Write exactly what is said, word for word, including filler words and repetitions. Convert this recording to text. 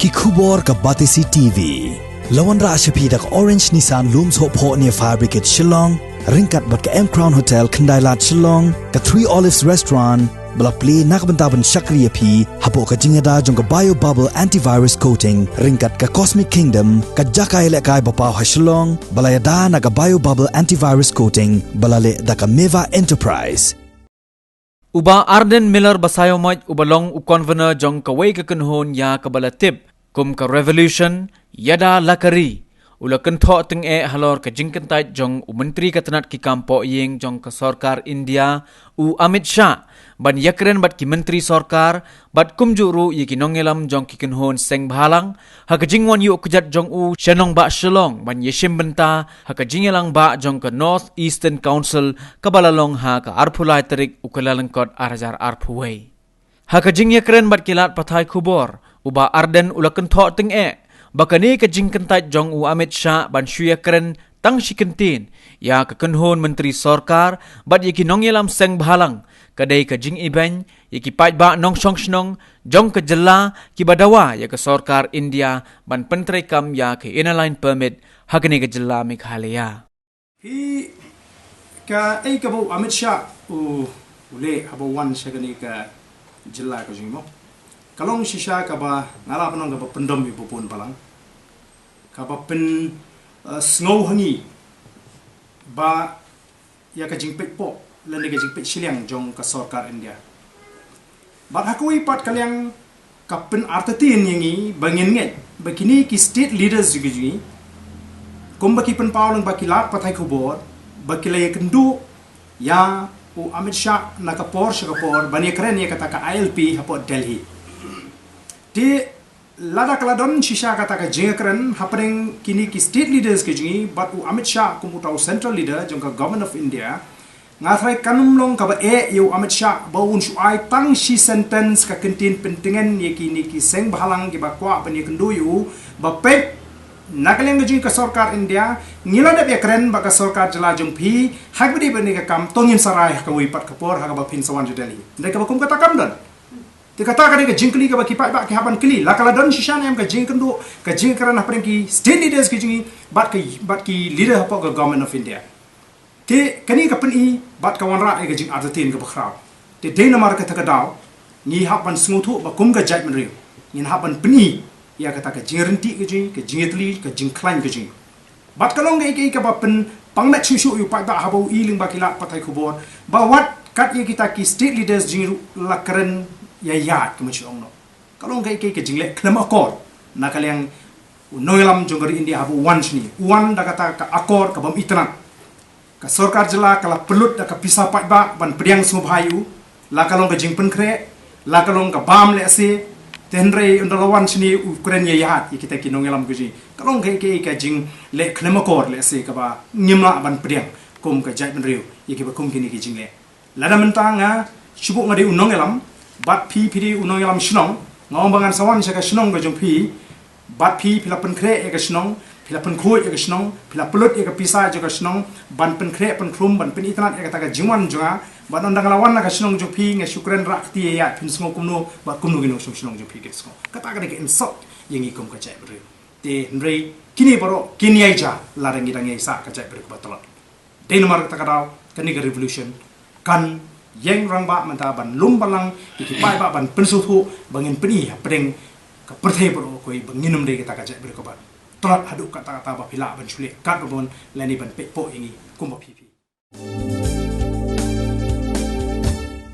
Ki khubor ka Batesi T V. La wanrah sha phi da ka Orange Nissan Lum Sohphoh near Fire Brigade Shillong, ryngkat bad ka M Crown Hotel Khyndailad Shillong, ka Three Olives Restaurant, ba la plie na ka bynta ban shakri ïa phi hapoh ka jingïada jong ka Bio Bubble Antivirus Coating, ryngkat ka Cosmic Kingdom, ka jaka ïalehkai ba paw ha Shillong, ba la ïada na ka Bio Bubble Antivirus Coating, ba la leh da ka Meva Enterprise. U Bah Ardent Miller Basaiawmoit, uba long u convener jong kawei ka kynhun ïa kaba la tip kum ka Revolution, ïada la ka ri, u la kynthoh tyngeh halor ka jingkyntait jong u Myntri ka tnat ki kam pohïing jong ka sorkar India, u Amit Shah, ban ïakren bad ki myntri sorkar, bad kumjuh ruh ïa ki nongïalam jong ki kynhun seng bhalang, ha ka jingwan ïuh kjat jong u sha nongbah Shillong ban ïashim bynta ha ka jingïalang bah jong ka North Eastern Council, kaba la long ha ka arphew lai tarik u Kyllalyngkot ar hajar arphew wei. Ha ka jingïakren bad ki lad pathai khubor, u Bah Ardent u la kynthoh tyngeh ba kane ka jingkyntait jong u Amit Shah ban shu ïakren tang shi kyntien ïa ka kynhun myntri sorkar bad ïa ki nongïalam seng bhalang, ka dei ka jingibeiñ ïa ki paidbah nongshong shnong jong ka jylla kiba dawa ïa ka sorkar India ban pyntreikam ïa ka Inner Line Permit ha kane ka jylla Meghalaya. Hi, kaei kaba u Amit Shah u, u leh haba u wan sha kane ka jylla ka jong ngi mo, ka long shisha kaba nga lah ban ong kaba pyndom ïa u babun balang, kaba pyn, eh, sngew ha ngi ba ïa ka jingpeit poh lane ka jingpeit shiliang jong ka sorkar India. Bad ha kawei pat ka liang ka pynartatien ïa ngi ba ngin ngeit ba kine ki state leaders jong ngi, kumba ki pynpaw lang bad ki lad pathai khubor, ba ki la ïakynduh ïa u Amit Shah na ka por sha ka por ban ïakren ïa kata ka I L P hapoh Delhi. Te lada ka la don shisha kata ka jingïakren hapdeng kine ki state leaders ki jong ngi bad u Amit Shah kum uta u central leader jong ka Government of India, nga tharai kan ym long kaba eh ïa u Amit Shah ba un shu ai tang shi sentence, ka kyntien pyntngen ïa kine ki seng bhalang kiba kwah ban ïakynduh ïa u, ba peit, na ka liang ka jong ngi ka sorkar India, ngi la dep ïakren bad ka sorkar jylla jong phi ha kaba dei bad kane ka kam, to ngin sa rai ha kawei pat ka por ha kaba phin sa wan sha Delhi. Hynrei kaba kum kata kam don. Te kata ka dei ka jingkylli kaba ki paidbah ki hap ban kylli, la ka la don shisha ne em ka jingkynduh, ka jingkren hapdeng ki state leaders ki jong ngi bad ki, bad ki leader hapoh ka Government of India. Te kane ka pyni bad ka wanrah ïa ka jingartatien kaba khraw. Te dei namar kata ka daw ngi hap ban sngewthuh ba kum ka jaitbynriew ngin hap ban pyni ïa kata ka jingryntih ka jong ngi, ka jingïatylli, ka jingkhlaiñ ka jong ngi. Bad ka long kaei kaei kaba pynpang met shuh shuh ïa u paidbah haba u i lyngba ki lad pathai khubor ba wat kat ïa kita ki state leaders jong ngi ruh la kren ïaid ïaid, ka mynshuh ong noh. Ka long kaei kaei ka jingleh khlem akor na ka liang u nongïalam jong ka ri India haba u wan shane, u wan da kata ka akor ka bym itynnad. Ka sorkar jylla ka la pynlut da ka pisa paidbah ban pdiang sngewbha ïa u. La ka long ka jingpynkhreh, la ka long ka bam lehse, te hynrei ynda la wan shane u kren ïaid ïaid ïa kita ki nongïalam ka jong ngi. Ka long kaei kaei ka jingleh khlem akor lehse kaba ngim lah ban pdiang kum ka jaitbynriew ïa kiba kum kine ki jingleh. Lada mynta nga shu buh nga dei u nongïalam bad phi phi dei u nongïalam shnong, nga ong ba ngan sa wan sha ka shnong ka jong phi, bad phi phi la pynkhreh ïa ka shnong, phi la pynkhuid ïa ka shnong, phi la pynlut ïa ka pisa jong ka shnong ban pynkhreh pynkhrum, ban pynitynnad ïa kata ka jingwan jong nga. Bad ynda nga la wan na ka shnong jong phi nga shu kren rah kti ïaid, phin sngew kumno bad kumno ki nongshong shnong jong phi kin sngew? Kata ka dei ka insult ïa ngi kum ka jaitbynriew. Te hynrei kine baroh kin ïai jia lada ngi dang ïai sah ka jaitbynriew kaba tlot. Dei namar kata ka daw kane ka revolution kan ïeng rangbah mynta ban lum balang ïa ki paidbah, ban pynsngewthuh ba ngin pyni hapdeng ka pyrthei baroh kawei ba ngin ym dei kata ka jaitbynriew kaba tlot haduh katta katta ba phi lah ban shu leh katba mon lane ban peit poh ïa ngi kumba phi phi.